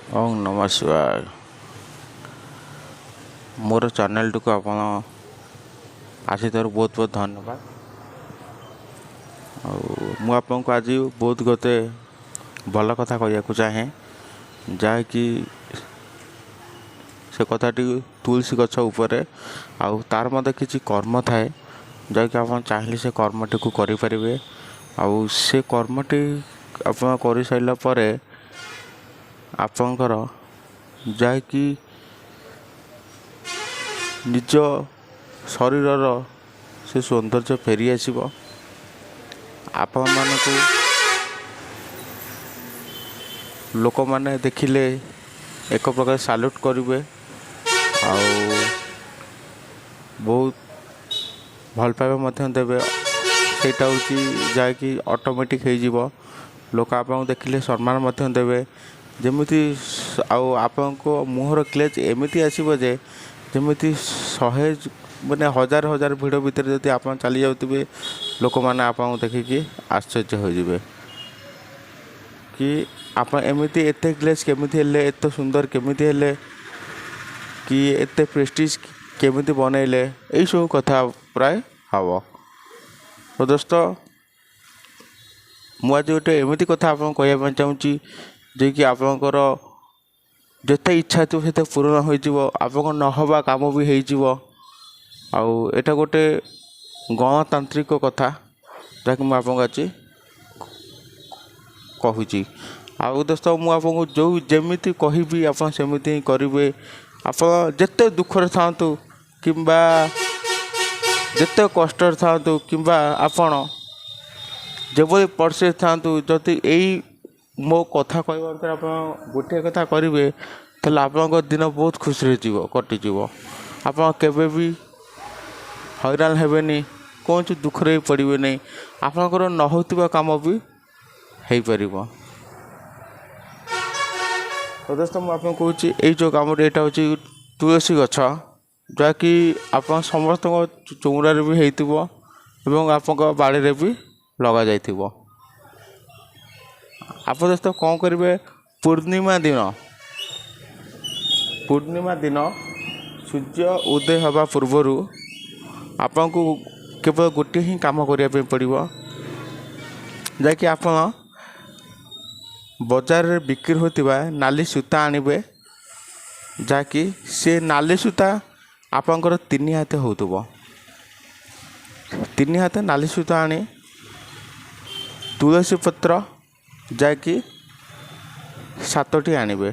ଓଁ ନମଃ ଶିବାୟ। ମୋର ଚ୍ୟାନେଲଟିକୁ ଆପଣ ଆସିଥିବାରୁ ବହୁତ ବହୁତ ଧନ୍ୟବାଦ। ଆଉ ମୁଁ ଆପଣଙ୍କୁ ଆଜି ବହୁତ ଗୋଟେ ଭଲ କଥା କହିବାକୁ ଚାହେଁ, ଯାହାକି ସେ କଥାଟି ତୁଳସୀ ଗଛ ଉପରେ। ଆଉ ତାର ମଧ୍ୟ କିଛି କର୍ମ ଥାଏ, ଯାହାକି ଆପଣ ଚାହିଁଲେ ସେ କର୍ମଟିକୁ କରିପାରିବେ। ଆଉ ସେ କର୍ମଟି ଆପଣ କରିସାରିଲା ପରେ ଆପଣଙ୍କର ଯାହାକି ନିଜ ଶରୀରର ସେ ସୌନ୍ଦର୍ଯ୍ୟ ଫେରିଆସିବ। ଆପଣମାନଙ୍କୁ ଲୋକମାନେ ଦେଖିଲେ ଏକ ପ୍ରକାର ସାଲ୍ୟୁଟ୍ କରିବେ ଆଉ ବହୁତ ଭଲ ପାଇବା ମଧ୍ୟ ଦେବେ। ସେଇଟା ହେଉଛି ଯାହାକି ଅଟୋମେଟିକ୍ ହେଇଯିବ। ଲୋକ ଆପଣଙ୍କୁ ଦେଖିଲେ ସମ୍ମାନ ମଧ୍ୟ ଦେବେ ଯେମିତି। ଆଉ ଆପଣଙ୍କ ମୁହଁର ଗ୍ଲେଜ୍ ଏମିତି ଆସିବ ଯେ ଯେମିତି ଶହେ ମାନେ ହଜାର ହଜାର ଭିଡ଼ ଭିତରେ ଯଦି ଆପଣ ଚାଲି ଯାଉଥିବେ, ଲୋକମାନେ ଆପଣଙ୍କୁ ଦେଖିକି ଆଶ୍ଚର୍ଯ୍ୟ ହୋଇଯିବେ କି ଆପଣ ଏମିତି ଏତେ ଗ୍ଲେଜ୍ କେମିତି ହେଲେ, ଏତେ ସୁନ୍ଦର କେମିତି ହେଲେ କି ଏତେ ପ୍ରେଷ୍ଟିଜ୍ କେମିତି ବନେଇଲେ। ଏଇସବୁ କଥା ପ୍ରାୟ ହେବ। ତ ଦୋସ୍ତ, ମୁଁ ଆଜି ଗୋଟେ ଏମିତି କଥା ଆପଣଙ୍କୁ କହିବା ପାଇଁ ଚାହୁଁଛି ଯେ କି ଆପଣଙ୍କର ଯେତେ ଇଚ୍ଛା ଥିବ ସେତେ ପୂରଣ ହୋଇଯିବ, ଆପଣଙ୍କ ନ ହେବା କାମ ବି ହେଇଯିବ। ଆଉ ଏଇଟା ଗୋଟେ ଗଣତାନ୍ତ୍ରିକ କଥା, ଯାହାକି ମୁଁ ଆପଣଙ୍କୁ ଆଜି କହୁଛି। ଆଉ ଦୋସ୍ତ, ମୁଁ ଆପଣଙ୍କୁ ଯେଉଁ ଯେମିତି କହିବି ଆପଣ ସେମିତି ହିଁ କରିବେ। ଆପଣ ଯେତେ ଦୁଃଖରେ ଥାଆନ୍ତୁ କିମ୍ବା ଯେତେ କଷ୍ଟରେ ଥାଆନ୍ତୁ କିମ୍ବା ଆପଣ ଯେଭଳି ପରିସ୍ଥିତିରେ ଥାଆନ୍ତୁ, ଯଦି ଏଇ ମୋ କଥା କହିବା ଅନୁସାରେ ଆପଣ ଗୋଟିଏ କଥା କରିବେ, ତାହେଲେ ଆପଣଙ୍କ ଦିନ ବହୁତ ଖୁସିରେ ଯିବ, କଟିଯିବ। ଆପଣ କେବେ ବି ହଇରାଣ ହେବେନି, କୌଣସି ଦୁଃଖରେ ବି ପଡ଼ିବେନି। ଆପଣଙ୍କର ନ ହେଉଥିବା କାମ ବି ହେଇପାରିବ। ତ ଦୋସ୍ତ, ମୁଁ ଆପଣଙ୍କୁ କହୁଛି, ଏଇ ଯେଉଁ କାମଟି, ଏଇଟା ହେଉଛି ତୁଳସୀ ଗଛ, ଯାହାକି ଆପଣ ସମସ୍ତଙ୍କ ଚଉରାରେ ବି ହେଇଥିବ ଏବଂ ଆପଣଙ୍କ ବାଡ଼ିରେ ବି ଲଗାଯାଇଥିବ। ଆପଣ ଦୋସ୍ତ କ'ଣ କରିବେ? ପୂର୍ଣ୍ଣିମା ଦିନ ସୂର୍ଯ୍ୟ ଉଦୟ ହେବା ପୂର୍ବରୁ ଆପଣଙ୍କୁ କେବଳ ଗୋଟିଏ ହିଁ କାମ କରିବା ପାଇଁ ପଡ଼ିବ, ଯାହାକି ଆପଣ ବଜାରରେ ବିକ୍ରି ହେଉଥିବା ନାଲି ସୂତା ଆଣିବେ, ଯାହାକି ସେ ନାଲି ସୂତା ଆପଣଙ୍କର 3 ହାତ ହେଉଥିବ। 3 ହାତ ନାଲି ସୂତା ଆଣି ତୁଳସୀ ପତ୍ର ଯାହାକି 7ଟି ଆଣିବେ।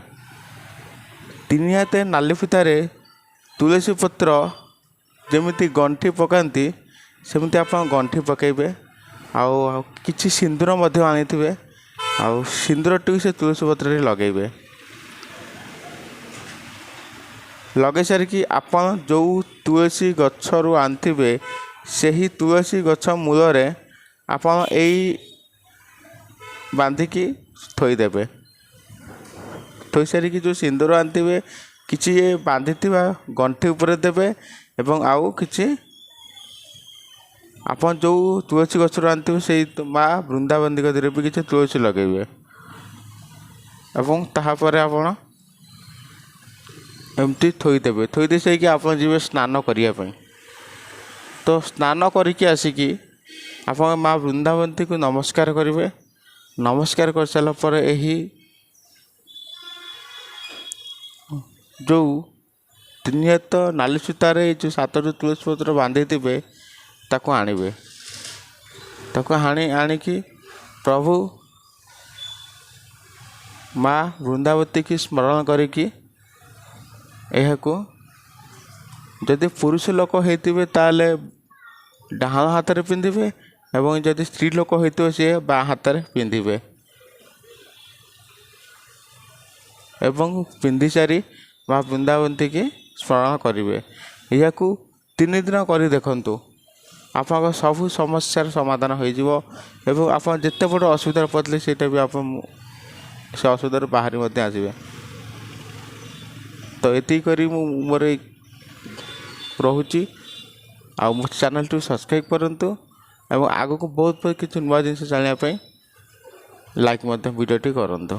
3 ହାତ ନାଲି ଫିତାରେ ତୁଳସୀ ପତ୍ର ଯେମିତି ଗଣ୍ଠି ପକାନ୍ତି, ସେମିତି ଆପଣ ଗଣ୍ଠି ପକାଇବେ। ଆଉ କିଛି ସିନ୍ଦୁର ମଧ୍ୟ ଆଣିଥିବେ, ଆଉ ସିନ୍ଦୁରଟିକୁ ସେ ତୁଳସୀ ପତ୍ରରେ ଲଗାଇବେ। ଲଗାଇ ସାରିକି ଆପଣ ଯେଉଁ ତୁଳସୀ ଗଛରୁ ଆଣିଥିବେ, ସେହି ତୁଳସୀ ଗଛ ମୂଳରେ ଆପଣ ଏଇ ବାନ୍ଧିକି ଥୋଇଦେବେ। ଥୋଇ ସାରିକି ଯେଉଁ ସିନ୍ଦୁର ଆଣିଥିବେ, କିଛି ବାନ୍ଧିଥିବା ଗଣ୍ଠି ଉପରେ ଦେବେ ଏବଂ ଆଉ କିଛି ଆପଣ ଯେଉଁ ତୁଳସୀ ଗଛରୁ ଆଣିଥିବେ, ସେଇ ମା ବୃନ୍ଦାବତୀଙ୍କ କତିରେ ବି କିଛି ତୁଳସୀ ଲଗାଇବେ। ଏବଂ ତାହାପରେ ଆପଣ ଏମିତି ଥୋଇଦେବେ। ଥୋଇ ଦେଇ ସାରିକି ଆପଣ ଯିବେ ସ୍ନାନ କରିବା ପାଇଁ। ତ ସ୍ନାନ କରିକି ଆସିକି ଆପଣ ମା ବୃନ୍ଦାବତୀଙ୍କୁ ନମସ୍କାର କରିବେ। ନମସ୍କାର କରିସାରିଲା ପରେ ଏହି ଯେଉଁ 3 ହାତ ନାଲି ସୂତାରେ ଏଇ ଯେଉଁ 7ଟି ତୁଳସୀ ପତ୍ର ବାନ୍ଧିଥିବେ, ତାକୁ ଆଣିବେ। ତାକୁ ଆଣିକି ପ୍ରଭୁ ମା ବୃନ୍ଦାବତୀକି ସ୍ମରଣ କରିକି ଏହାକୁ ଯଦି ପୁରୁଷ ଲୋକ ହେଇଥିବେ ତାହେଲେ ଡାହାଣ ହାତରେ ପିନ୍ଧିବେ ଏବଂ ଯଦି ସ୍ତ୍ରୀ ଲୋକ ହେଇଥିବ ସିଏ ବାଁ ହାତରେ ପିନ୍ଧିବେ। ଏବଂ ପିନ୍ଧି ସାରି ମା ବୃନ୍ଦାବତୀକି ସ୍ମରଣ କରିବେ। ଏହାକୁ 3 ଦିନ କରି ଦେଖନ୍ତୁ, ଆପଣଙ୍କ ସବୁ ସମସ୍ୟାର ସମାଧାନ ହୋଇଯିବ ଏବଂ ଆପଣ ଯେତେ ବଡ଼ ଅସୁବିଧାରେ ପଡ଼ିଥିଲେ ସେଇଟା ବି ଆପଣ ସେ ଅସୁବିଧାରୁ ବାହାରି ମଧ୍ୟ ଆସିବେ। ତ ଏତିକି କରି ମୁଁ ମୋର ରହୁଛି। ଆଉ ମୋ ଚ୍ୟାନେଲଟିକୁ ସବସ୍କ୍ରାଇବ୍ କରନ୍ତୁ ଏବଂ ଆଗକୁ ବହୁତ ବହୁତ କିଛି ନୂଆ ଜିନିଷ ଜାଣିବା ପାଇଁ ଲାଇକ୍ ମଧ୍ୟ ଭିଡ଼ିଓଟି କରନ୍ତୁ।